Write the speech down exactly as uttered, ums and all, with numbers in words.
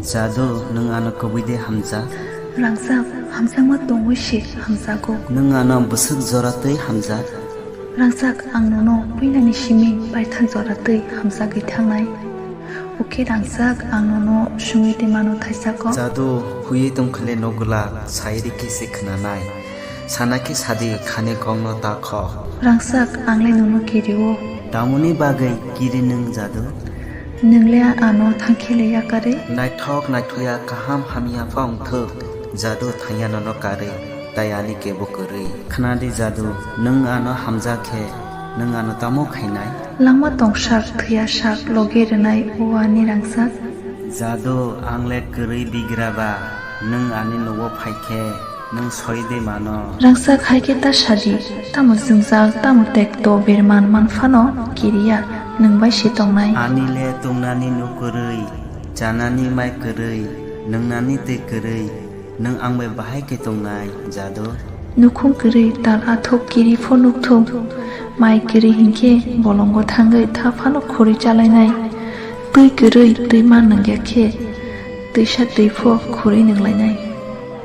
Jadu, nwng ano kubui de hamjak? Rangchak, hamjakma tongwi se hamjago. Nwng ano bwswk jora twi hamjak? Rangchak, ang nono puilani simi baithang jora twi hamjagwi thangnai. Oke Rangchak, ang nono sungwi twi mano thaisako. Jadu, huiwi tongkhale nogwlak, sai rikhe se khwnanai. Sana khe sadi khani kokno ta kho. Rangchak, ang le nono kirio. Tamoni bagwi kiri nwng Jadu? Nwng le ano thangkhe le yakarwi? Naithok naithokya kaham hamya pha wngthok, Jadu thangya nono karwi, tai ani kebo kwrwi. Khna di Jadu, nwng ano hamjak khe, nwng ano tamo khainai? Langma tongsak, thwiyasak, logi rwnai o ani Rangchak. Jadu, ang le kwrwi bigra ba, nwng ani nogo phai khe, nwng soi de mano. Rangchak hai khe ta sadi, tamo jwngjal, tamo tekto berman man phano kiriya, nwng bai se tongnai. Ani le tongnani nuk kwrwi, chanani mai kwrwi, nwngnani twi kwrwi, nwng ang bai bahai khe tongnai, Jadu? Nukhung kwrwi tal athuk kiri pho nukthung, mai kwrwi hinkhe bolongo thangwi tha phano khuri chalainai, twi kwrwi twi ma nungya khe twisa twi pho khuri nunglainai.